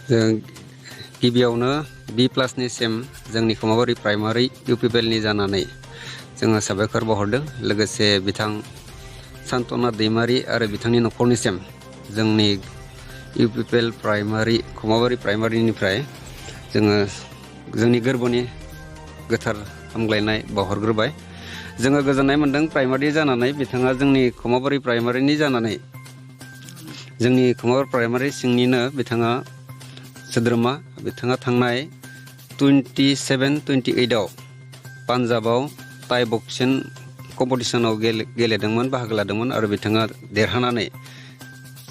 जों गिबियावनो B+ नि सिम जोंनि खमाबारि प्राइमारि UPPL नि जानानै जोङो साबायखर बावहरदों। लोगोसे बिथां सान्तना दैमारि आरो बिथांनि न'खरनिसिम जोंनि UPPL प्राइमारि खमाबारि प्राइमारिनिफ्राय जोङो जोंनि गोरबोनि गोथार हामग्लायनाय बावहरग्रोबाय। जोङो गोजोननाय मोन्दों प्राइमारि जानानै बिथाङा जोंनि खमाबारि प्राइमारिनि जानानै जोंनि खमाबारि प्राइमारि सिंनिनो बिथाङा सोद्रोमा। बिथाङा थांनाय 27-28आव पान्जाबाव टाइ बक्सिं कम्पिटिसनाव गेलेदोंमोन, बाहागो लादोंमोन आरो बिथाङा देरहानानै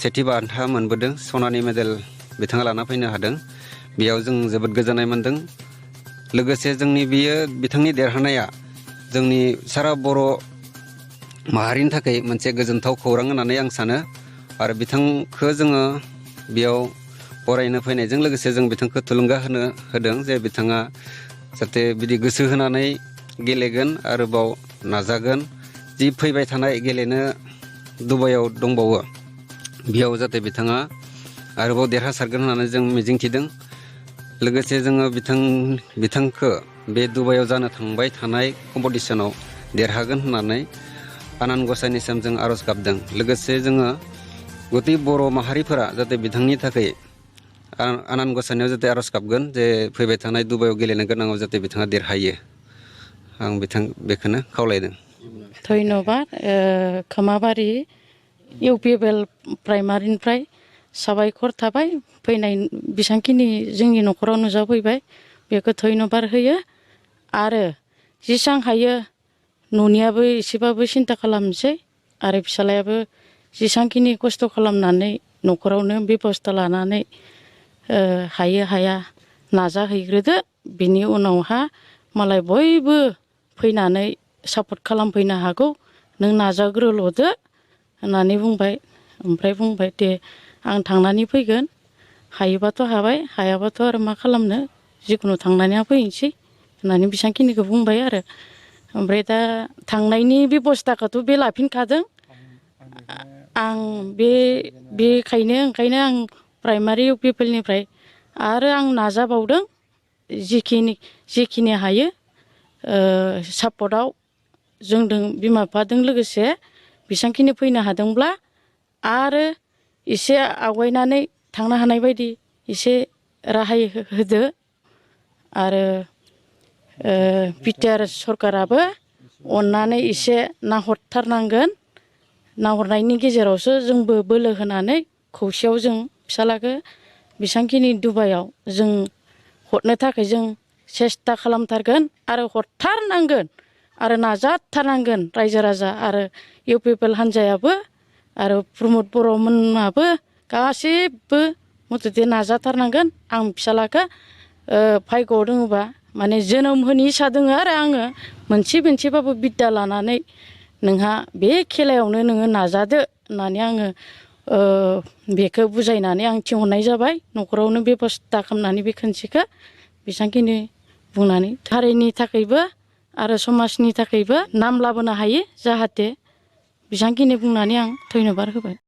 सेथि बान्था मोनबोदों। सनानि मेडेल बिथाङा लाना फैनो हादों। बेयाव जों जोबोद गोजोननाय मोन्दों। लोगोसे जोंनि बिथांनि देरहानाया जोंनि सारा बर' माहारिनि थाखाय मोनसे गोजोनथाव खौरां होननानै आं सानो। आरो बिथांखौ जोङो बेयाव बरायनो फैनायजों लोगोसे जों बिथांखौ थुलुंगा होदों जे बिथाङा जाहाथे बिदि गोसो होनानै गेलेगोन, आरोबाव नाजागोन। जि फैबाय थानाय गेलेनो दुबाइयाव दंबावो बेयाव जाहाथे बिथाङा आरोबाव देरहासारगोन होननानै जों मिजिंथिदों। लोगोसे जोङो बिथांखौ बे दुबाइयाव जानो थांबाय थानाय कम्पिटिसनाव देरहागोन होननानै आनान गसाइनिसिम जों आर'ज गाबदों। लोगोसे जोङो गथै बर' माहारिफोरा जाहाथे बिथांनि थाखाय आनान गसाइनियाव जाहाथे आर'ज गाबगोन जे फैबाय थानाय दुबाइयाव गेलेनो गोनाङाव जाहाथे बिथाङा देरहायो। आं बेखौनो खावलायदों। धन्यबाद। खमाबारि UPPL प्राइमारिनिफ्राय साबायखर थाबाय। फैनाय बेसांखिनि जोंनि न'खराव नुजाफैबाय बेखौ धन्यबाद होयो। आरो जेसां हायो न'नियाबो एसेबाबो सिन्था खालामनोसै आरो फिसालायाबो जेसांखिनि खस्थ' खालामनानै न'खरावनो बेबस्था लानानै हायो हाया नाजाहैग्रोदो। बिनि उनावहा मालाय बयबो फैनानै सापर्ट खालामफैनो हागौ, नों नाजाग्रोल'दो होननानै बुंबाय। ओमफ्राय बुंबाय दे आं थांनानै फैगोन, हायोबाथ' हाबाय, हायाबाथ' आरो मा खालामनो, जिखुनु थांनानै फैनोसै होननानै बेसांखिनिखौ बुंबाय आरो। ओमफ्राय दा थांनायनि बेबस्थाखौथ' बे लाफिनखादों। आं ओंखायनो आं प्राइमारि UPPLनिफ्राय आरो आं नाजाबावदों जेखिनि हायो सापर्टआव जोंदों बिमा बिफाजों लोगोसे बेसांखिनि फैनो हादोंब्ला आरो एसे आवगायनानै थांनो हानाय बायदि एसे राहाय होदो। आरो बिटिआर सरकाराबो अननानै एसे नाहरथारनांगोन। नाहरनायनि गेजेरावसो जोंबो बोलो होनानै खौसेयाव जों फिसालाखौ बेसांखिनि दुबाइयाव जों हरनो थाखाय जों सेस्था खालामथारगोन आरो हरथारनांगोन आरो नाजाथारनांगोन। रायजो राजा आरो UPPL हान्जायाबो आरो प्रमद बर'मोनाबो गासैबो मथथे नाजाथारनांगोन। आं फिसालाखौ भाग्यआव दङबा माने जोनोम होनो इस्सा दङ आरो आङो मोनसेबाबो बिद्दा लानानै नोंहा बे खेलायावनो नोङो नाजादो होननानै आङो बेखौ बुजायनानै आं थिनहरनाय जाबाय। न'खरावनो बेबस्था खालामनानै बे खोनसेखौ बेसांखिनि बुंनानै हारिनि थाखायबो आरो समाजनि थाखायबो नाम लाबोनो हायो जाहाथे बेसांखिनि बुंनानै आं धन्यबाद होबाय।